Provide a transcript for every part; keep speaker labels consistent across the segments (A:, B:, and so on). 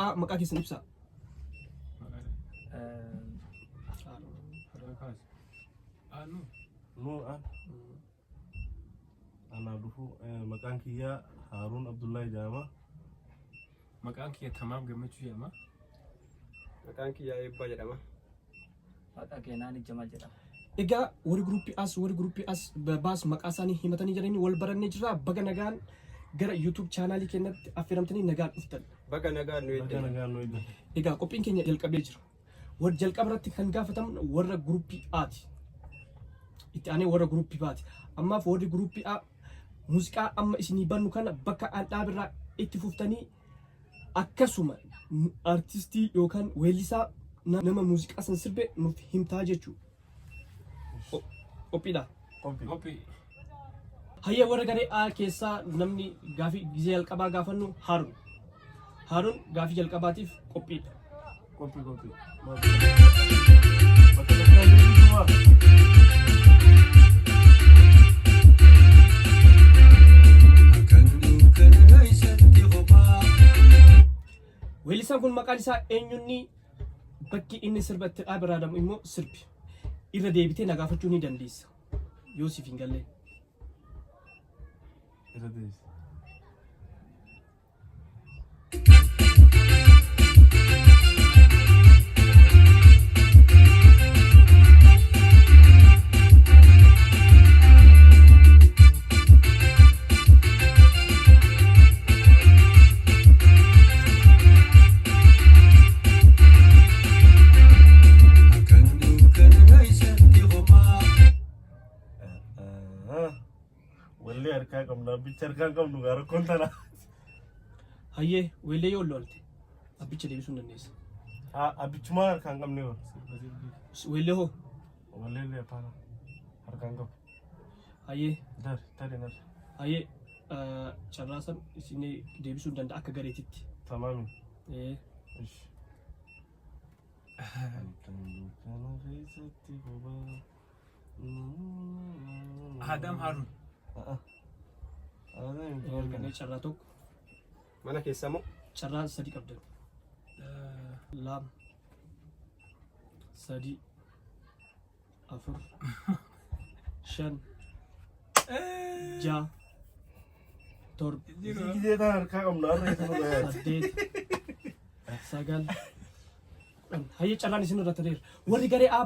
A: A maqaa keessan ibsaa.
B: Nu an. Anaa dhufu maqaan kiyyaa Haaruun Abdullahi jedhama.
C: Maqaan kiyya Tamaam Gammachuu jedhama.
D: Maqaan kiyyaa Eebbaa jedhama.
E: Maqaa keenaan Jamal jedhama.
A: Egaa warri guruppii as warri guruppii as baas maqaa isaanii himatanii jiranii wal barannee jirra. Baga nagaan gara YouTube chaanaalii keenyatti affeeramtanii nagaan dhuftan.
D: Baga nagaan nu
B: Baga
D: eegdan.
B: nagaan nu eegdan.
A: Egaa qophiin keenya jalqabee jira. Warra jalqaba irratti kan gaafataman warra guruppii Aati. Itti aanee warra guruppii Baati. Ammaaf warri guruppii A muuziqaa amma isinii bannu kana bakka an dhaabirraa itti fuftanii akkasuma artistii yookaan weellisaa nama muuziqaa san sirbe nuuf himtaa jechuudha. Qophiidha.
B: Qophii.
C: Qophii.
A: Hayyee warra garee A keessaa namni gaafii gizee jalqabaa gaafannu Haarun. Haarun gaafii jalqabaatiif qophiidha.
B: Qophii qophii. Bakka takkaa jirtu.
A: Weellisaan kun maqaan isaa eenyunni bakki inni sirba itti dhaabe raadamu immoo sirbi. Irra deebitee na gaafachuu ni dandeessa. Yoo siif hin galle.
B: Irra deebisi. Wallee harkaa qabna abbicha harkaa hin qabnu gaa rakkoon tana.
A: Hayyee weellee yoo lolte abbicha deebisuu hin dandeessa.
B: Abbichumaa harkaa hin qabne hoo.
A: Weellee hoo?
B: Wallee illee afaan harkaa hin qabu.
A: Hayyee
B: Dari tari nari.
A: hayyee carraa san isin deebisuu hin danda'a akka gareetitti.
B: Tamaami.
A: Ee.
B: Ish. Halkan dukkana keessatti bobaa.
C: Adam Harun.
B: Adam
A: Hin arganne carraa tokko.
D: Mana keessa moo?
A: Carraa sadi qabdan. 2, 3, 4, 5, 6, 7,
B: Gizee taan harkaa qabnu har'a isa nu gahaati.
A: 8, 9, 10. Hayyee carraan isin irra tareera. Warri garee A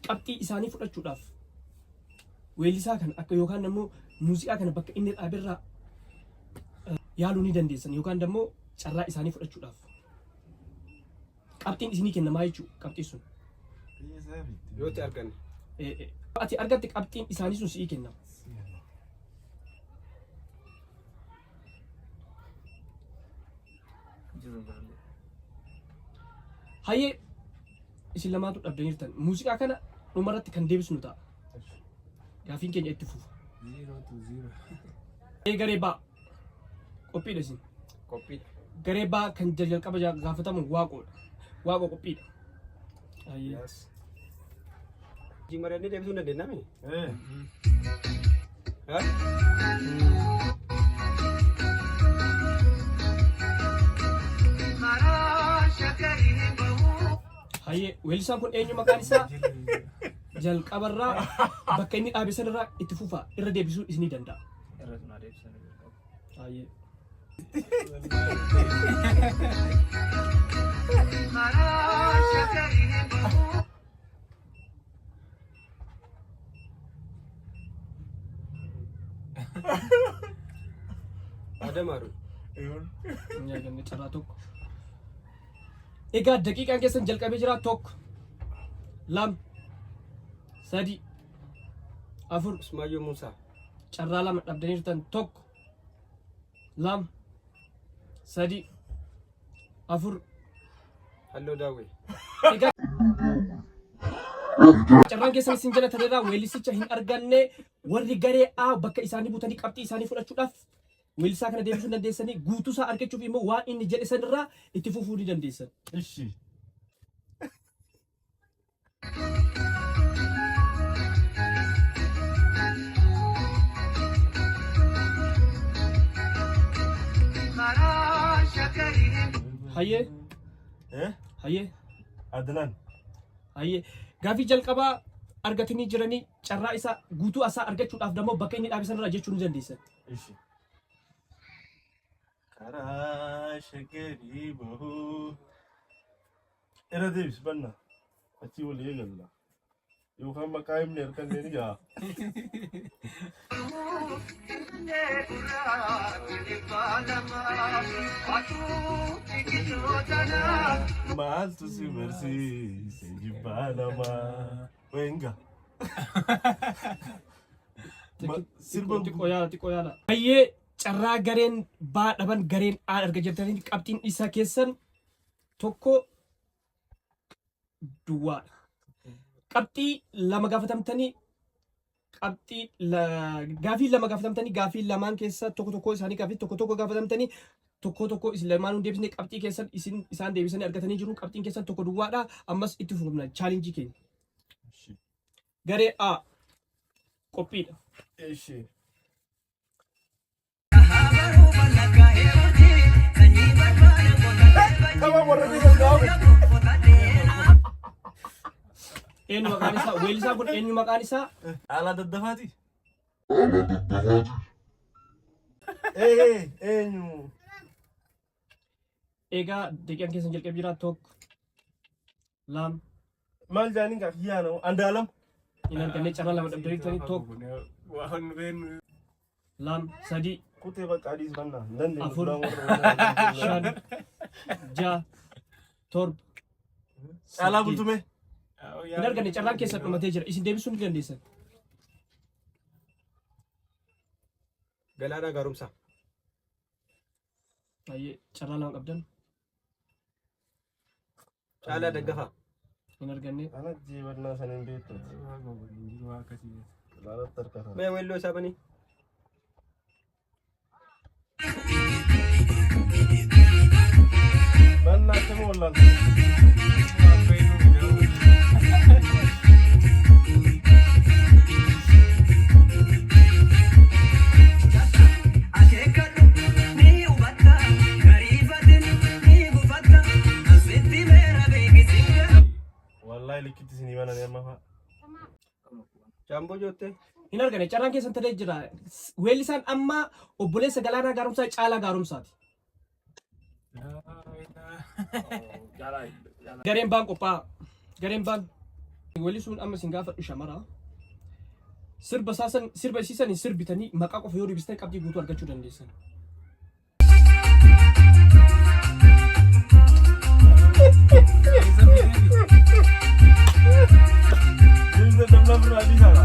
A: qabxii isaanii fudhachuudhaaf weellisaa kana akka yookaan immoo muuziqaa kana bakka inni dhaaberraa yaaluu ni dandeessan yookaan immoo carraa isaanii fudhachuudhaaf. Qabxiin isinii kennamaa jechuudha qabxii sun.
D: Yoo itti arganne.
A: Ati argatte qabxiin isaanii sun si'ii kennama.
E: Jiru barallee.
A: Hayyee isin lamaatu dhabdaniirtan. Muuziqaa kana dhumarratti kan deebisnu ta'a. Gaafiin keenya itti fufa.
C: 0 to 0.
A: Ee garee baa. Qophiidha isin.
D: Qophiidha.
A: Garee baa kan jalqaba gaafatamu Waaqoodha. Waaqoo qophiidha. Hayyee.
D: Yes. Hojii mari'annee deebisuu hin dandeenya mi?
B: Eh.
D: Ha?
A: Hayyee weellisaan kun eenyu maqaan isaa? Jalqabarraa bakka inni dhaabe sanarraa itti fufa irra deebisuu isinii danda'a.
E: Irra tun adeemsisan jalqaba.
A: Hayyee.
D: Adam Harun.
A: Inni arganne carraa tokko. Egaa daqiiqaan keessan jalqabee jira 1, 2, 3, 4.
D: Usmaayyoo Muusaa.
A: Carraa lama dhabdaniirtan 1, 2, 3, 4.
D: Halloo Daawwee.
A: Egaa carraan keessan isin jala tareeraa weellisicha hin arganne warri garee A bakka isaanii buutanii qabxii isaanii fudhachuudhaaf weellisaa kana deebisuu hin dandeessanii guutuu isaa argachuuf immoo waan inni jedhe sanirraa itti fufuu ni dandeessan.
B: Ishi.
A: Hayyee.
B: Eh?
A: Hayyee.
B: Adnaan.
A: Hayyee. Gaafii jalqabaa argatanii jiranii carraa isaa guutuu isaa argachuudhaaf dammoo bakka inni dhaabe sanarraa jechuu ni dandeessan.
B: Ishi. Karaa shaggarii bahuu. Irra deebis banna. Achii walii eegalla. Yookaan maqaa himne harkannee ni gaha. Maaltu si barsiise jibbaa namaa? Weenga. Sirba
A: Xiqqoo yaala xiqqoo yaala. Baay'ee carraa gareen baa dhaban gareen A arga jirtanii qabxiin isaa keessan tokko duwwaadha. Qabxii lama gaafatamtanii qabxii gaafii lama gaafatamtanii gaafii lamaan keessa tokko tokko isaanii gaafii tokko tokko gaafatamtanii tokko tokko isin lamaan hin deebisne qabxii keessan isin isaan deebisanii argatanii jiru qabxiin keessan tokko duwwaadha ammas itti fufna chaalenjii keenya. Garee A qophiidha.
B: Ishi.
A: Eenyu maqaan isaa? Weellisaa kun eenyu maqaan isaa?
B: Caalaa daddafaati. Ee eenyu?
A: Egaa daqiiqaan keessan jalqabee jira tokko lama
B: Maal jaaniin kaa kiyyaa nama Andaalam.
A: hin arganne carraa lama dhabdanii tokko
C: Waan beeknu.
A: lama sadii
B: Kutee bakka adiis bannaa. Hin dandeenyu.
A: Afur.
B: Duraan warra
A: shan ja'a torba
B: Caalaa
A: saddeet.
B: bultumee.
A: Hin arganne carraan keessan dhumatee jira isin deebisuu ni dandeessan.
D: Galaanaa Gaaromsaa.
A: Baay'ee carraa lama qabdan
D: Caalaa Daggafaa.
A: hin arganne.
B: Ana jeebannaa sana hin beektu. Ilaalatti harkatan.
D: Mee weelloo isaa banii.
B: Bannaa akkami wallaalta? Wallaahi likkitti isinii bananii amma fa'a.
D: Jaamboo joottee.
A: Hin arganne carraan keessan taree jira. Weellisaan amma obboleessa Galaanaa Gaaromsaa Caalaa Gaaromsaati. Gareen baan qophaa'a. Gareen baan weellisuun amma isin gaafadhu shamara. Sirba isaasan sirba isiisan sirbitanii maqaa qofa yoo deebistan qabxii guutuu argachuu dandeessan.
B: Deebisa damlaa birraa adiisaadha.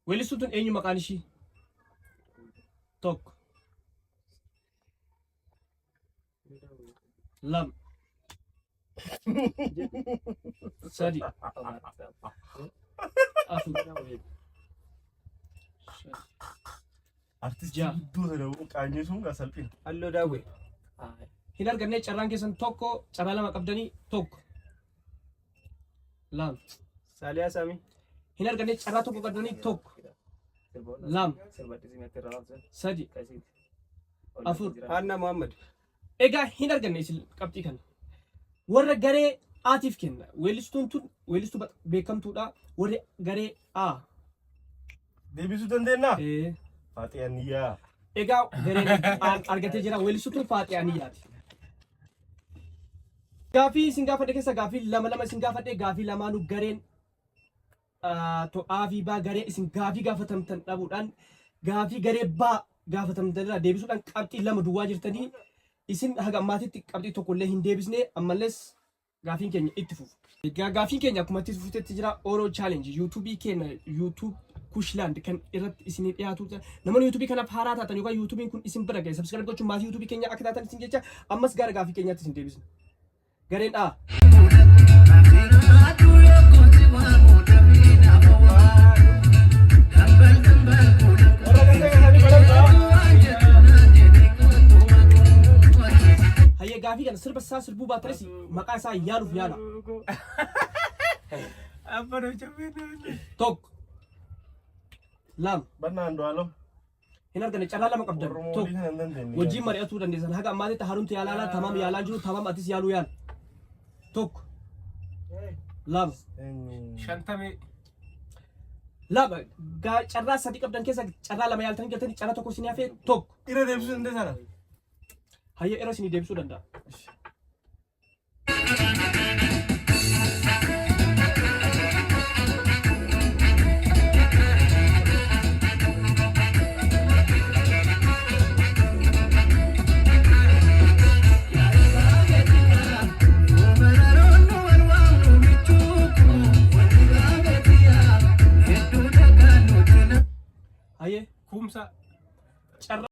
A: Weellistuun tun eenyu maqaan ishii? Tokko. Lama. Sadi. Afur. Shan.
B: Artistii
A: Ja'a.
B: guddoo sana qaanyesuun gaa salphina.
D: Halloo Daawwee.
A: Hin arganne carraan keessan tokko carraa lama qabdanii tokko. Lama.
D: Saaliyaa Saamii.
A: Hin arganne carraa tokko qabdanii tokko. Lama. Sadi. Afur.
D: Haannaa Muhammad.
A: Egaa hin arganne isin qabxii kana. Warra garee A'tiif kenna. Weellistuun tun weellistuu beekamtuudha. Warri garee A.
B: Deebisuu dandeennaa?
A: Ee.
B: Faaxee Aniyyaa.
A: Egaa gareen A'an argatee jira. Weellistuu tun Faaxee Aniyyaati. Gaafii isin gaafadhe keessa gaafii lama lama isin gaafadhe gaafii lamaanuu gareen A fi B garee isin gaafii gaafatamtan dhabuudhaan gaafii garee B gaafatamtan irraa deebisuudhaan qabxii lama duwwaa jirtanii isin haga ammaatitti qabxii tokko illee hin deebisne ammallees gaafiin keenya itti fufu. Egaa gaafiin keenya akkuma itti fuftetti jira Oro Challenge YouTube keenya YouTube Kushland kan irratti isinii dhiyaatu. Namoonni yuutuubii kanaaf haaraa taatan yookaan yuutuubiin kun isin bira ga'e subscribe gochuun maatii yuutuubii keenya akka taatan isin jecha ammas gara gaafii keenyaatti isin deebisna. Gareen A. Hayyee gaafii kana sirba isaa sirbuu baatanis maqaa isaa yaaluuf yaala. Tokko. Lama.
B: Bannaa Andu'aalem.
A: Hin arganne carraa lama qabdan.
B: Warra
A: Tokko.
B: moolii kana hin dandeenye.
A: Wajjin mari'atuu dandeessan. Haga ammaatitti Haaruntu yaalaa laa tamaam yaalaa jiru tamaam atis yaaluu yaal. Tokko. Lama.
B: Eenyu?
C: Shantamii.
A: Lama. Gaa carraa sadii qabdan keessa carraa lama yaaltanii galtanii carraa tokko isin hafee tokko.
B: Irra deebisuu dandeessana?
A: Hayyee irra isinii deebisuu danda'a. Hayyee
C: Kumsa.
A: Carraa.